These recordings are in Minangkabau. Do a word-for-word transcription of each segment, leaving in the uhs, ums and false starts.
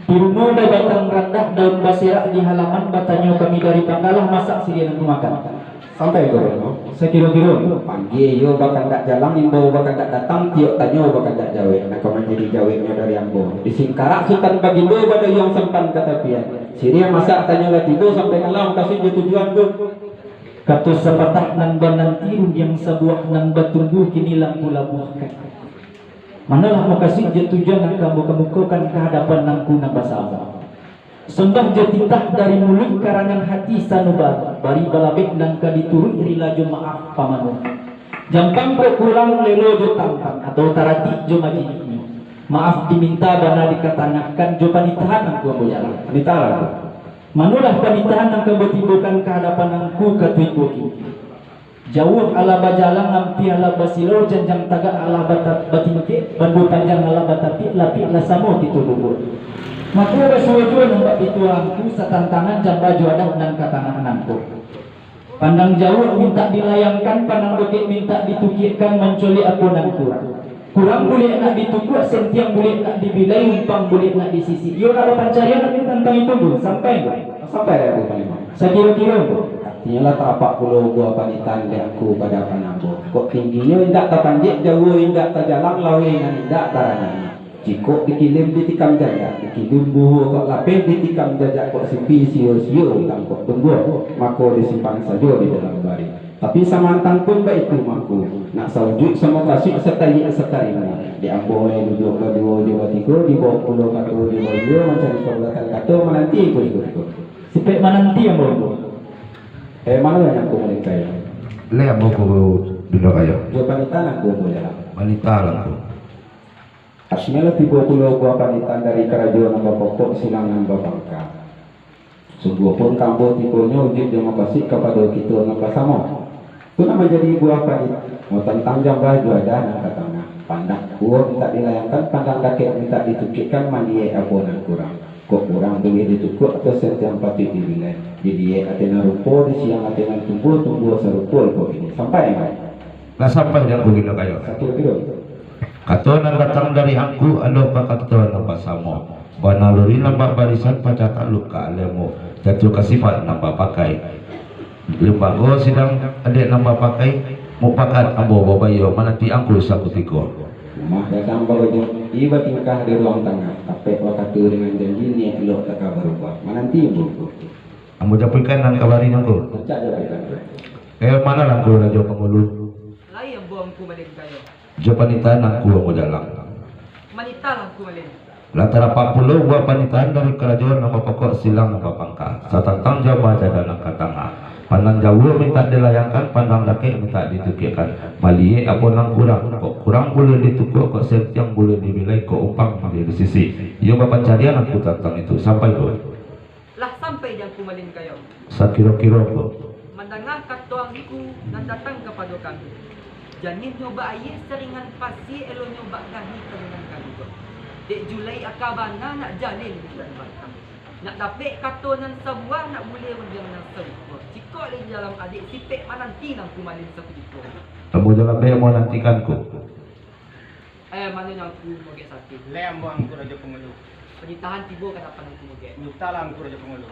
Di rumah dai batang randah, daun baserak di halaman, batanyo kami dari Pangkalah, masak siriah nan ku makan. Sampai ko rumah. Sakiro-kiro. Panggia iyo bakandak jalang, imbau bakandak datang, tiok tanyo bakandak jawek. Nan ka manjadi jawehnyo dari ambo. Di Singkarak Sutan Bagindo, badayuang sampan ka tapian. Siriah masak tanyo lah tibo, sampai malam kasih jo tujuan ko. Kato sapatah nan bananti, rundiang sabuah nan batunggu, kini lah ambo labuahkan. Manolah mukasuik jo tujuan nan ka ambo kamukokan ka hadapan Angku nan basamo. Sombah jo titah dari muluik, karangan hati sanubari, bari balabek nan ka dituruik, rila jo maaf pamanu. Jampang kok kurang, lelo jo tampan, atau taratik jo majiniknyo. Maaf diminta, bana dikatangahkan, jo panitahan Angku ambo jalang. Panitahan Angku. Manolah panitahan nan ka ambo tibokan ka hadapan Angku, kato iko kini. Jauah alah bajalang, ampia alah basilau, janjang tagak alah bata-, batingkek, bando panjang alah batapik, lapik lah samo kito duduak. Mako basuo juo nan bak pituah Angku, satantangan jamba jo adah nan ka tangah nangko. Pandang jauah mintak dilayangkan, pandang dakek mintak ditukiakkan, manculik apo nan kurang. Kurang buliah nak ditukuak, sentiang buliah nak dibilai, umpang buliah nak disisik. Iyo nak bapancarian Angku tantang itu, Angku. Sampai, Angku? Sampai dek Angku Panglima. Sakiro-kiro, Angku. Artinyo lah tarapak pulo buah panitahan dek Angku ka hadapan ambo. Kok tingginyo indak tapanjek, jauah indak tajalang, laweh nan indak taranyanyi. Jikok dikilim ditikam jajak, dikilim buhua kok lapeh, ditikam jajak kok sipi, sio-sio tangkok tumbuah, mako disimpan sajo di dalam bari. Tapi samantang pun baitu mangko, nak saujuik samo kasuik, satayik satarimo, di ambo lai duduak baduo jo batigo, di bawah pulo kato jo baduo, mancari pabulatan kato, mananti iko iko. Sipek mananti ambo, Angku. Eh, mano nan Angku malingkai? Lai ambo ko Bindo Kayo. Jo panitahan Angku ambo jalang. Panitahan Angku. Artinyo lah tibo pulo buah panitahan dari karajo nan bapokok, silang nan bapangka. Sungguah pun ka ambo tibonyo ujuik jo mukasuik kapado kito nan basamo. Tu nan manjadi buah panitahan, tantang jamba jo adah nan ka tangah. Pandang jauah mintak dilayangkan, pandang dakek mintak ditukikkan, maliek apo nan kurang. Kok kurang buliah ditukuak, atau sentiang patuik dibilai. Di diek ateh nan rupo, di siang ateh nan tumbuah, tumbuah sarupo iko kini. Sampai, Angku? Lah sampai dek Angku Bindo Kayo. Sakiro-kiro. Kato nan datang dari Angku ado ka kato nan basamo. Banaluri nan babarisan, pacah takluk ka alemu, jatuah ka sifat nan bapakai. Limbago sidang dek nan bapakai, mupakat ambo babayo mananti Angku sakutiko. Rumah gadang baujung, di batingkah di ruang tangah, tapek wakatu dengan janji, niaik elok takah barubah. Mananti ambo. Ambo japuikan nan ka bari Angku. Rancak japuikan. Eh, mano lah Angku Rajo Pangulu? Lai ambo Angku Malin Kayo. Jo panitahan Angku ambo jalang. Manitahlah Angku Malin. Lah tarapak pulo buah panitahan dari karajo nan bapokok, silang nan bapangka, satantang jamba jo adah nan ka tangah. Pandang jauah mintak dilayangkan, pandang dakek mintak ditukikkan. Maliek apo nan kurang, kok kurang buliah ditukuak, kok sentiang buliah dibilai, kok umpang buliah disisik. Iyo bapancarian Angku tantang itu. Sampai, Angku? Lah sampai dek Angku Malin Kayo. Sakiro-kiro, Angku? Mandanga kato Angku nan datang kapado kami. Janihnyo bak aia saringan pasia, elonyo bak gahi saringan kalujuah. Dek julai aka bana nak jaleh di bulan batang. Nak dapek kato nan sabuah, nak buleh rundiang nan sarupo. Jikok lai di dalam adek, sipek mananti Angku Malin sakutiko. Ambo jalang dek manantikan, Angku. Eh, mano nyo Angku Mogek Sati? Lai ambo Angku Rajo Pangulu. Panitahan tibo ka hadapan Angku Mogek. Mintaklah Angku Rajo Pangulu.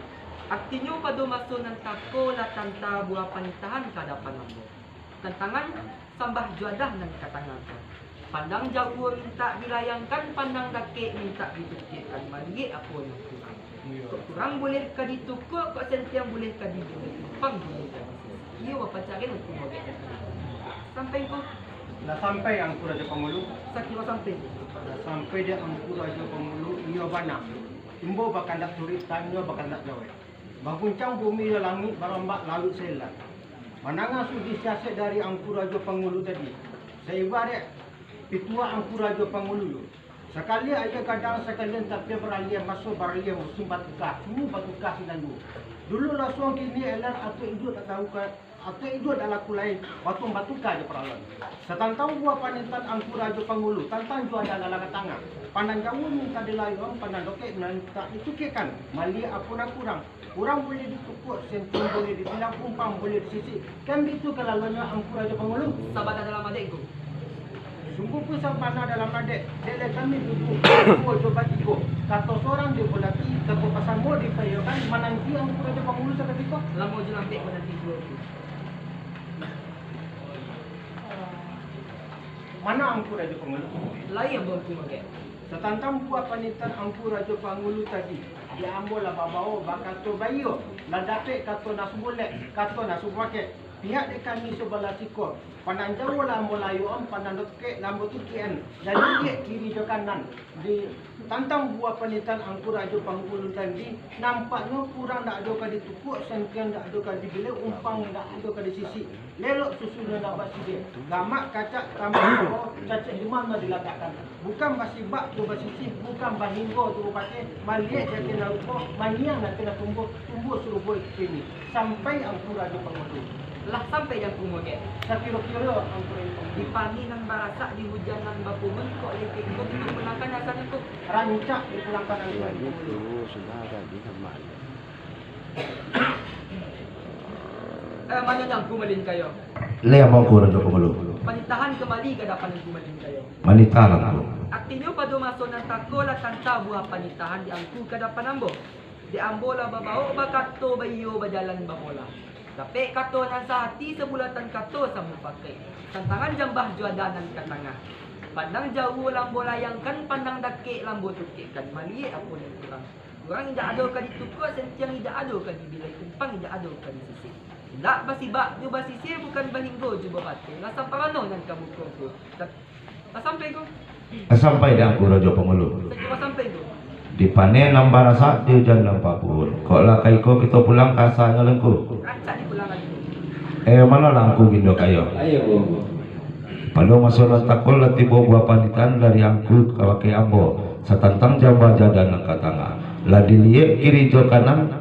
Artinyo pado maso nan tako lah tanta buah panitahan ka hadapan ambo. Tantangan sambah jo adah nan ka tangahkan. Pandang jauah mintak dilayangkan, pandang dakek mintak ditukikkan. Maliek apo nan kurang. Kok kurang buliah ka ditukuak, kok sentiang buliah ka dibilai, umpang buliah ka disisik. Iyo bapancarian Angku Mogek. Sampai, Angku? Lah sampai Angku Rajo Pangulu? Sakiro sampai. Lah sampai dek Angku Rajo Pangulu, iyo bana. Imbau bakandak turuik, tanyo bakandak jawek. Baguncang bumi jo langik, barombak lauik sailai. Mandanga sudi siasek dari Angku Rajo Pangulu tadi, saibarat pituah Angku Rajo Pangulu. Sakali aia gadang, sakali tapia baraliah, maso baraliah, musim batuka, sini batuka sinan juo. Dulu lasuang, kini eler, atau iduik tak tahu ka, atau iduik tak laku lain, waktu batuka jo paralon. Satantang buah panitahan Angku Rajo Pangulu, tantang jo adah nan ka tangah. Pandang jauah mintak dilayangkan, pandang dakek mintak ditukikkan, maliek apo nan kurang. Kurang buliah ditukuak, sentiang buliah dibilai, umpang buliah disisik. Kan bitu kalaluannyo Angku Rajo Pangulu? Sabana dalam adek, Angku. Sungguah pun sabana dalam adek, dek lai kami duduak baduo jo batigo. Kato sorang di bulan Ambo dipaiyokan mananti Angku Rajo Pangulu sakutiko. Lamo jo lambek mananti juo tu. Mano Angku Rajo Pangulu? Lai ambo Angku mangkek. Satantang buah panitahan Angku Rajo Pangulu tadi, di ambo lah babawo bakato baiyo, lah dapek kato nan sumulek, kato nan sumukek. Pihak dek kami sabalah siko, pandang jauah lah ambo layuakan, pandang dakek lah ambo tukiakan, jaliliak kiri jo kanan. Di tantang buah panitahan Angku Rajo Pangulu tadi, nampaknyo kurang ndak ado ka ditukuak, santiang ndak ado ka dibilek, umpang ndak ado ka disisik. Lelok susunnyo ndak basidia, gamak kacak tambah kawo, cacek jumah nan dilatakkan. Bukan basibak jo basisih, bukan bahinggo jo bapateh, maliek jakin nan rupo, manyiang nan tengah tumbuah, tumbuah surubuah kini. Sampai Angku Rajo Pangulu. Lah sampai di Angku Mode. Sakiro-kiro Angku Rajo Pangulu. Di paneh nan barasak, di hujan nan bapungun, kok lai ka iko kito pulangkan asa Angku? Rancak dipulangkan Angku Rajo Pangulu. Eh, mano nyo Angku Malin Kayo? Lai ambo Angku Rajo Pangulu. Panitahan kambali ka adapan Angku Malin Kayo. Manitah lah Angku. Artinyo pado maso nan tako lah tantang buah panitahan di Angku ka adapan ambo. Dek ambo lah babaok bakato baiyo bajalan bamolah. Dapek kato nan sahati sabulatan kato samupakaik. Tantangan jambah juada nan ka tangah. Pandang jauah lah ambo layangkan, pandang dakek lah ambo tukiakan. Maliek apo nan kurang. Kurang indak ado ka ditukuak, santiang indak ado ka dibilek, umpang indak ado ka disisik. Indak basibak jo basisih, bukan bahinggo jo bapateh. Lah samparono nan ka muko tu. Lah sampai ko? Lah sampai di Angku Rajo Pangulu. Sakiro sampai ko? Di paneh nan barasak, di hujan nan bapungun. Kok lah ka iko kito pulang ka asanyo Angku? Rancak dipulangkan ko. Eh, mano lah Angku Gindo Kayo? Ayo, Bu. Pado maso nan tako lah tibo buah panitahan dari Angku kabake ambo, satantang jambah juada nan ka tangah. Lah diliek kiri jo kanan,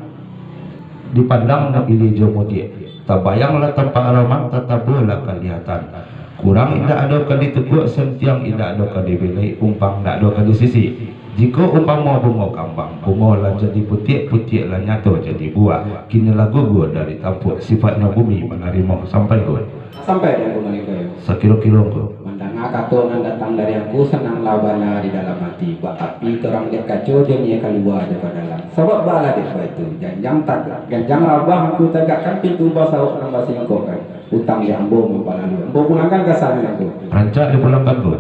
dipandang ilia jo mudiak. Tabayanglah tampak aroman, tatabuahlah kalihatan. Kurang indak ado ka ditukuak, santiang indak ado ka dibilek, umpang indak ado ka disisik. Jikok umpamo bungo kambang, bungo lah jadi putiak, putiak lah nyato jadi buah, kini lah gugur dari tampuak, sifatnyo bumi manarimo. Sampai ko? Sampai di Angku Malin Kayo. Sakiro-kiro ko? Mandanga kato nan datang dari Angku, sananglah bana di dalam ati. Bak api tarang dek kaco, jo nyo kalua jo ka dalam. Sabab baa lah dek baitu, janjang tagak, janjang rabah Angku tagakkan, pintu basawok nan basingkokkan. Utang di ambo mampalalu, ambo pulangkan ka asanyo Angku. Rancak dipulangkan ko?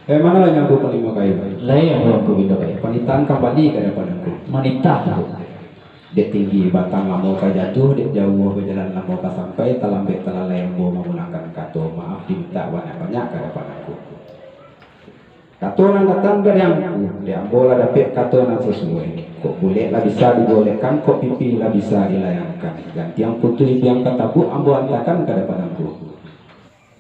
Eh, mano lah nyo Angku Panglimo Kayo? Lai ambo Angku Gindo Kayo. Panitahan kambali ka adapan Angku. Manitah Angku. Dek tinggi batang lamo ka jatuah, dek jauah bajalan lamo ka sampai, talambek talalai ambo mamulangkan kato, maaf dimintak banyak-banyak ka adapan Angku. Kato nan datang dari Angku, dek ambo lah dapek kato nan sasuai. Kok bulek lah bisa digolekkan, kok pipih lah bisa dilayangkan. Gantiang putuih biang ka tabuak, ambo antakan ka adapan Angku.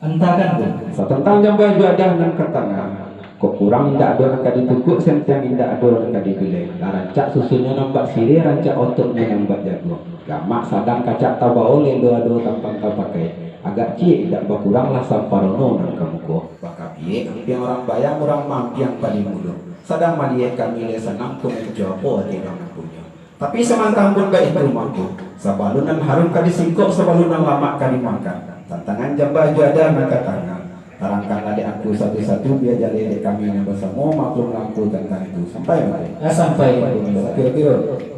Antakan ko. Satantang jambah juadah nan ka tangah, kok kurang indak ado nan ka ditukuak, santiang indak ado nan ka dibilek. Lah rancak susunnyo nan bak siriah, rancak otuaknyo nan bak jago. Gamak sadang kacak tabao, lelo ado tampang tapakai. Agak ciek indak bakurang, lah samparono nan ka muko. Bakabiek ampiang urang bayang, urang maampiang padi mudo. Sadang maliek kami lai sanang, ko mangico apo ati urang nan punyo. Tapi samantang pun baitu mangko, sabalun nan harum ka disingkok, sabalun nan lamak ka dimakan, tantangan jambah juadah nan ka tangah. Tarangkanlah dek Angku satu-satu, bia jaleh dek kami nan basamo, maklumlah Angku tantang itu. Sampai mangko? Lah sampai. Sakiro-kiro.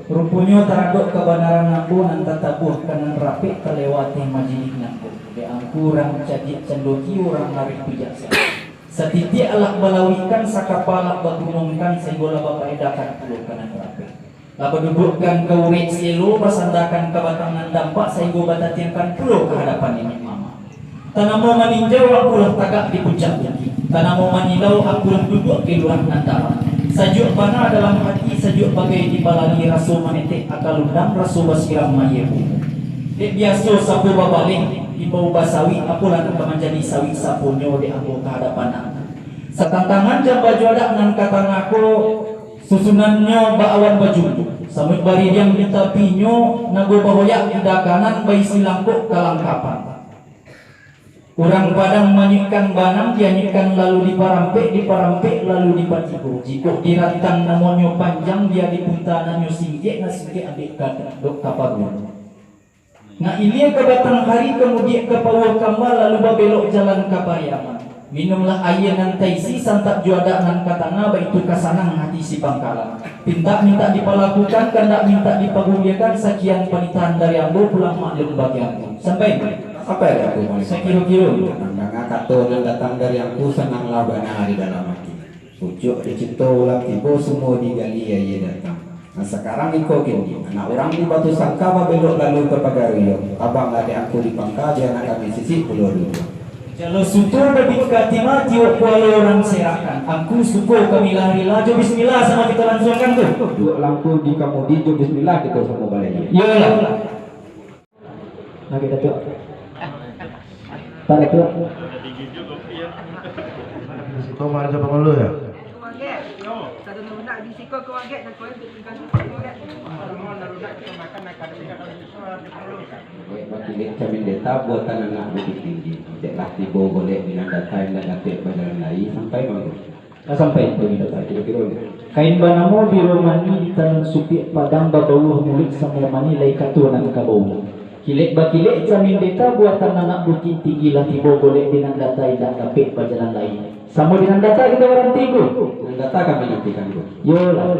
Ruponyo taradok kabanaran ambo nan tatabuah ka nan rapek, talewateh majilid nangko. Dek Angku urang cadiak candokio, urang arif bijaksana. Satitiak lah balauikkan, sakapa lah bagunuangkan, sainggo lah bapaedakan pulo ka nan rapek. Lah baduduakkan ka urek selo, basandakan ka batang nan dampak, sainggo batatiangkan pulo ka hadapan niniak mamak. Tanamo maninjau Angku lah tagak di puncak bukik. Tanamo manilau Angku lah duduak di lurah nan dalam. Sajuak bana dalam hati, sajuak bagai di balali, raso manetek aka lundang, raso basiram aia bungo. Dek biaso sapo babaleh, imbau basawik, apolah nan ka manjadi sawik saponyo dek ambo ka hadapan Angku. Satantangan jambah juadah nan ka tangah ko, susunannyo baawan bajumbo, samuik baririang di tapinyo, nago bahoyak di dakanan, baisi langkok kalangkapan. Urang Padang manyuikkan banang, dianyuikkan lalu diparampek, diparampek lalu dipatigo. Jikok dirantang namonyo panjang, bia dipunta nan nyo singkek, nan singkek ambek gadang, dok ka paguno. Nak ilia ka batang hari, kamudiak ka pauah kamba, lalu babelok jalan ka Pariaman. Minumlah aia nan taisi, santap jo adak nan ka tangah, baitu ka sanang hati si pangkalan. Pintak mintak dipalakukan, kandak mintak dipaguliakan, sakian panitahan dari ambo, pulang maklum bagi angku. Sampai? Sampai dek angku, Malik. Sakiro-kiro. Mandanga kato nan datang dari angku, sananglah bana di dalam ati. Pucuak dicinto ulam tibo, sumua digali aia datang. Nah, sakarang iko kini, anak urang di Batusangka babelok lalu ka Pagaruyuang. Tabanglah dek angku di pangka, bia nan kami sisik pulo dulu. Jalo suto babingka tima, tiok kualo urang serakkan. Angku suko kami lah rila, jo bismillah samo kito lansuangkan tu. Duduak lampu di kamudi, jo bismillah kito samo balaia. Iyolah. Oke, Datuak. Pak Datuak. Siko maraja pangulu ya? Baik, bakilek camin deta buatan anak Bukittinggi. Dek lah tibo golek di nan data, indak dapek bajalan lai, sampai mangko. Lah sampai tu, indak sakiro-kiro. Kain banamo biro mani di tanun supiak padang, babauah muluik samo mani, lai kato nan ka bau. Kilek bakilek camin deta buatan anak Bukittinggi, lah tibo golek di nan data, indak dapek bajalan lai. Samo di nan data kito baranti, Ngku. Nan data kami nantikan, Ngku. Yolah.